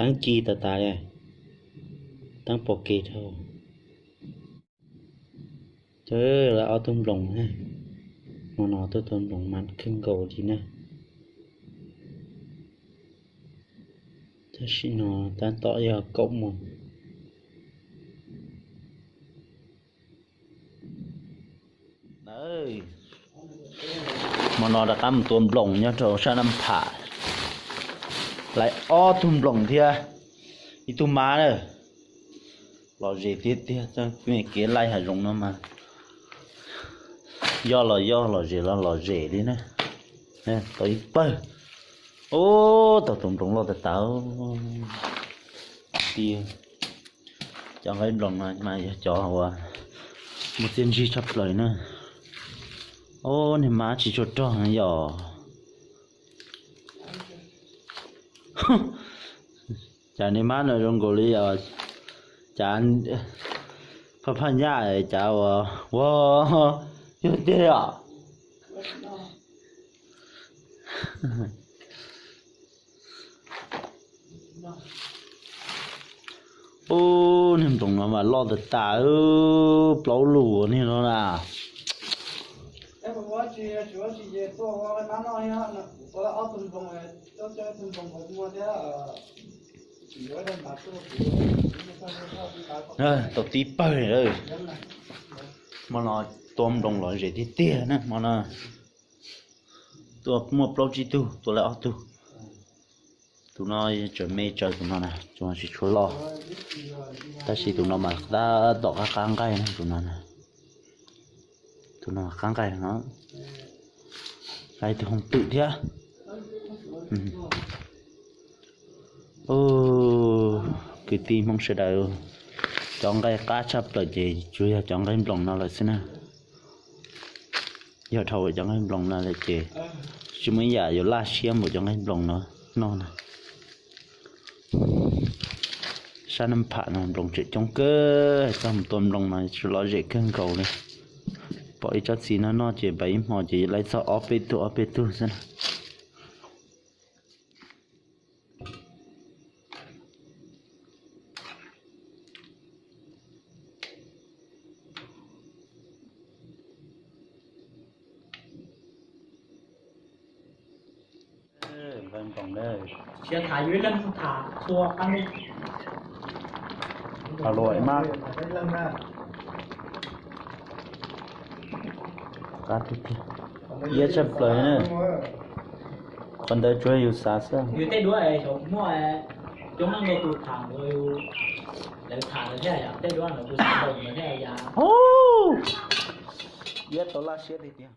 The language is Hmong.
Teeb ci tas tas li, teeb pom kev dhau. Cov lawv ob tug nploos na, hmo no tuaj tua nploos mas kawg nkaus li na. Tam sim no tab tom yog kaum moos. Hmo no rov qab mus tua nploos nyob rau sab Naj Pham, lawv ob tug nploos thiab ib tug mab na. Lom zem tiag tiag, kev laij hav zoov no mas yog los yog, lom zem los lom zem li na. Tau ib pawg. Ub, tau tus nploos loj tas tas tiag. Cov nqaij nploos no mas yog cov uas muaj txiaj ntsig tshaj plaws na. Ub, niag mab tsis tshua rog yom. Cas niag mab no zoo nkaus li yog cas phaj phaj nyaj, cas uas ua yog tiag yom. Ub, niag nploos no mas loj tas tas, plaub lus niag no na. Tau tib pawg lawm. Hmo no tua nploos lom zem tiag tiag na hmo no. Tua muaj plaub tsib tug, tua lawv ob tug. Tus no tseem me tsawv, tus no na, tus no tsis tshua loj. Tab sis tus no mas tab tom qab qab nqaij na, tus no na. Tus no qab nqaij no. Qab tus hoob twm thiab. Kwv tij Hmoob sawv daws, cov nqaij qab tshaj plaws ces tsuas yog cov nqaij nploos no lawm xwb na. Yog dhau cov nqaij nploos no lawm ces tsis muaj ib yam yuav laj siab npaum cov nqaij nploos no noj na. Sab Naj Pham no nploos tseem coob kawg, txog mus tua nploos no lom zem kawg nkaus li. Pom ib tsob txiv no noj ces pab ib hmo ces lawv txog ob peb tug ob peb tug xwb na. Tham luag mas qab tiag tiag, iab tshaj plaws na. Qhov ntawd tsuas yus xav xwb. Yus tej duab muaj coob leej ntau tus tham, lawv tham lawv thiaj yog tej duab ntawd tus xav nkaus ntawd thiaj yog. Iab tau laj siab tiag tiag.